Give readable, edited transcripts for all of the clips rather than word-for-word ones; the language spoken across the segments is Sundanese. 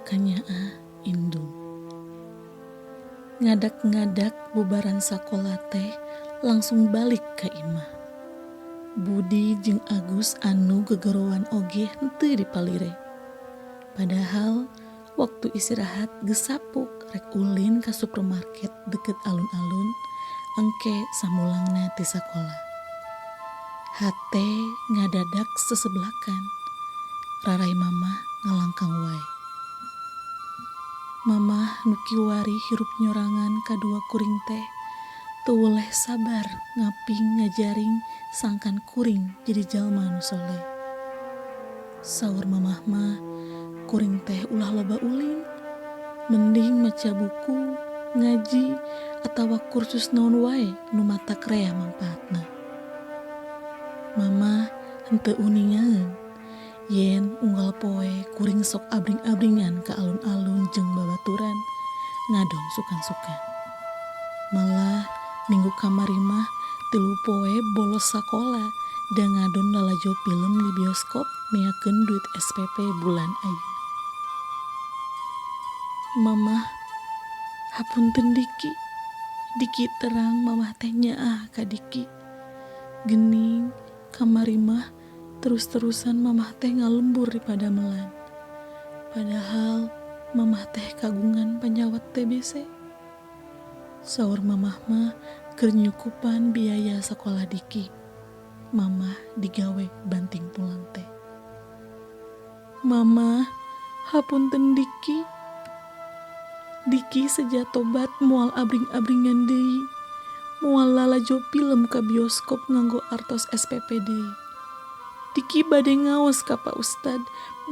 Kanyaah indung. Ngadak-ngadak bubaran sakola teh langsung balik ka imah. Budi jeung Agus anu gegeroan oge henteu dipalire. Padahal waktu istirahat geus sapuk rek ulin ka supermarket deket alun-alun engke samulangna ti sakola. Hate ngadadak seseblakan. Raray mamah ngalangkang wae. Mamah nu kiwari hirup nyorangan kadua kuring teh teu weleh sabar ngaping ngajaring sangkan kuring jadi jalma nu soleh. Saur mamah mah kuring teh ulah loba ulin. Mending maca buku, ngaji, atawa kursus naon wae nu matak rea mangpaatna. Mamah henteu uningaeun yen unggal poe kuring sok abring-abringan ka alun-alun jeung babaturan ngadon sukan-sukan. Malah minggu kamari mah 3 poe bolos sakola da ngadon lalajo pilem di bioskop meakeun duit SPP bulan ayeuna. Mamah, hapunten Diki. Diki terang mamah teh nyaah ka Diki. Gening kamari mah terus-terusan mamah teh ngalembur di padamelan. Padahal mamah teh kagungan panyawat TBC. Saur mamah mah keur nyukupan biaya sakola Diki. Mamah digawe banting tulang teh. Mamah, hapunten Diki. Diki seja tobat moal abring-abringan deui. Moal lalajo pilem ka bioskop nganggo artos SPP deui. Diki bade ngaos ka Pak Ustad,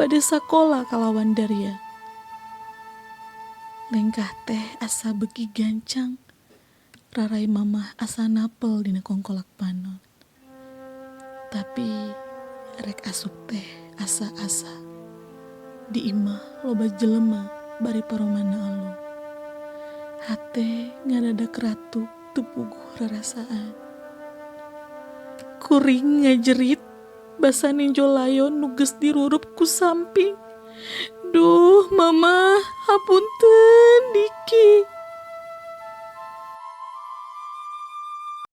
bade sakola kalawan Darya. Lengkah teh asa beuki gancang. Raray mamah asa napel dina kongkolak panon. Tapi rek asup teh asa-asa. Di imah loba jelema bari paromana alum. Hate ngadadak ratuk teu puguh rarasaan. Kuring ngajerit basa ninjo layon nu geus dirurup ku samping. Duh, Mama, hapunten Diki.